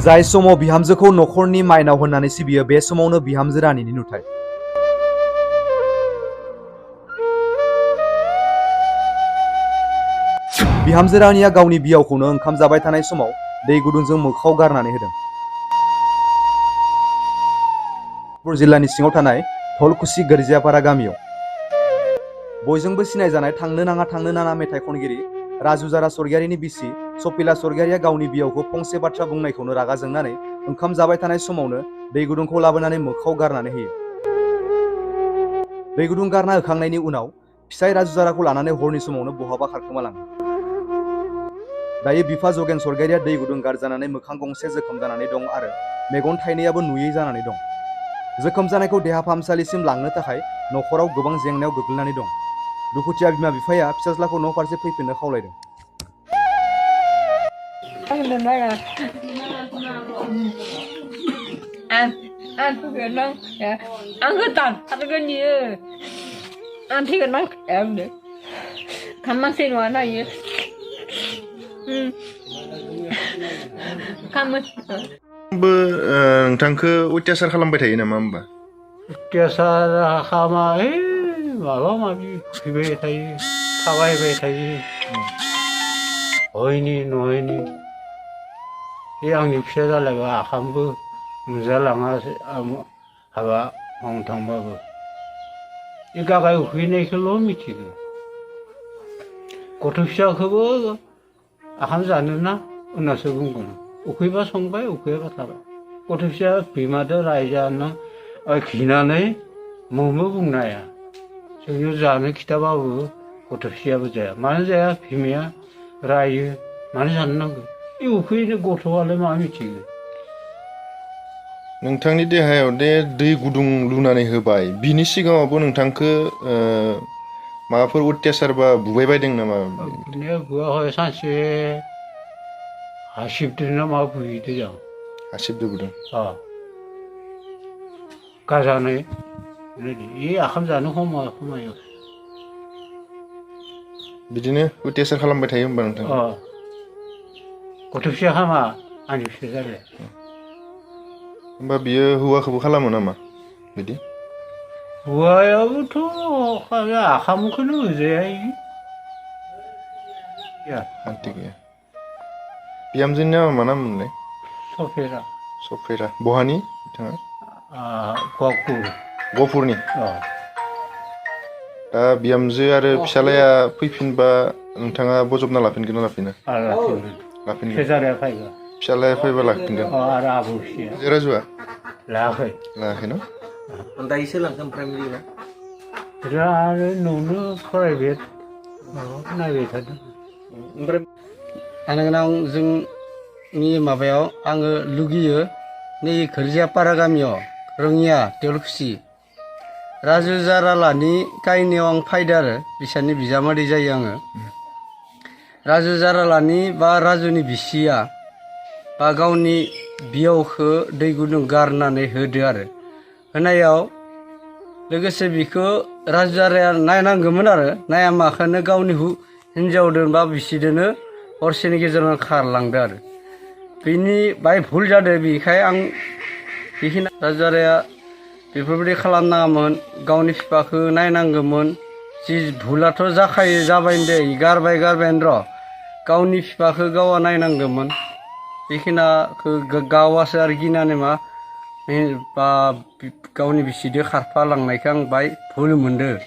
जाय समाव बिहामजोखौ नखरनि माइनाव होननानै सिबियो बे समावनो बिहामजो रानिनि नुथाय। बिहामजो रानिया गावनि बियावखौनो ओंखाम जाबाय थानाय समाव दै गुदुंजों मोखाव गारनानै होदों। लखिमपुर जिल्लानि सिङाव थानाय धलकुसि गोरजियापारा गामियाव बयजोंबो सिनायजानाय थांनो नाङा मेथाइ खनगिरि राजुजारा स्वर्गियारिनि बिसि सफिला स्वर्गियारिया गावनि बियावखौ फंसे बाथ्रा बुंनायखौनो रागा जोंनानै ओंखाम जाबाय थानाय समावनो दै गुदुंखौ लाबोनानै मोखाव गारनानै होयो। दै गुदुं गारना होखांनायनि उनाव फिसाय राजुजाराखौ लानानै हरनि समावनो बहाबा खारखोमालाङो। दायो बिफा जगेन स्वर्गियारिया दै गुदुं गारजानानै मोखां गंसे जोखोम जानानै दं आरो मेगन थाइनैयाबो नुयै जानानै दं। जोखोम जानायखौ देहा फाहामसालिसिम लांनो थाखाय नखराव गोबां जेंनायाव गोग्लैनानै दं। दुखुथिया बिमा बिफाया फिसाज्लाखौ न' फारसे फैफिननो खावलायदों। नोंथांखौ अत्याचार खालामबाय थायो नामा होमबा? अत्याचार खालामा माबा माबि फैबाय थायो थाबायबाय थायो हयनि नहयनि बे आंनि फिसा जालायबा आखामबो मोनजालाङा हाबा मावनो थांबाबो बे गागाय उखैनायखौल' मिथिगौ। गथ' फिसाखौबो आखाम जानोना होननासो बुंगोन। उखैबा संबाय उखैयाबा थाबाय। गथ' फिसा बिमादो रायजानो खिनानै मोमो बुंनो हाया। जोंनो जानो खिथाबाबो गथ' फिसायाबो जाया। मानो जाया? बिमाया रायो मानो जानो नांगौ। बे उखैनो गथ'आलाय मा मिथिगौ। नोंथांनि देहायाव दे दै गुदुं लुनानै होबाय बिनि सिगाङावबो नोंथांखौ माबाफोर अत्याचार बा बुबाय बायदों नामा? बुनाया बुवाखै सानसे हासिबदोना मा बुहैदों जों। हासिबदो बुदों? गारजानो बे आखाम जानो खमायाव बिदिनो अत्याचार खालामबाय थायो होमबा नोंथां? गथ' फिसा हामा आंनि फिसा जालाय। होमबा बियो हौवाखौबो खालामो नामा बिदि? हौवायाबोथ' आखामखौनो होजाया खान्थि गैया। बिहामजोनि नामा मा नाम मोनलाय? सफेरा। सफेरा। बहानि बिथाङा? गहपुरनि। दा बिहामजो आरो फिसालाया फैफिनबा नोंथाङा बजबना लाफिनगोन ना लाफिना? लाफिनगोन। फिसालाया फैबा लाफिनगोन। आरो आबौ फिसाया राजुआ लायाखै। लायाखै न? दायो सोलांगोन प्राइमारिबा? दा आरो न'नो प्राइभेट माबा नायबाय थादों। ओमफ्राय आं जोंनि माबायाव आङो लुगैयो नै गोरजियापारा गामियाव रङिया देवलखुसि राजुजारालानि काहिनियाव आं फायदो आरो बिसोरनि बिजामादै जायो आङो। राजुजारालानि बा राजुनि बिसिया बा गावनि बियावखौ दै गुदुं गारनानै होदो आरो होनायाव लोगोसे बिखौ राजुजाराया नायनांगौमोन आरो नायामाखौनो गावनि हिन्जावदों बा बिसिदोनो हरसेनि गेजेरावनो खारलांदो आरो बेनि बाय भुल जादों। बेखाय आं बेखिनि राजुजाराया बेफोरबायदि खालामनाङामोन। गावनि बिफाखौ नायनांगौमोन। जि भुलाथ' जाखायो जाबाय दे गारबायानो र' गावनि बिफाखौ गावा नायनांगौमोन। बेखिनाखौ गावासो आरो गिनानै बा गावनि बिसिजों खारफालांनायखौ आं बाय भुल मोनदों।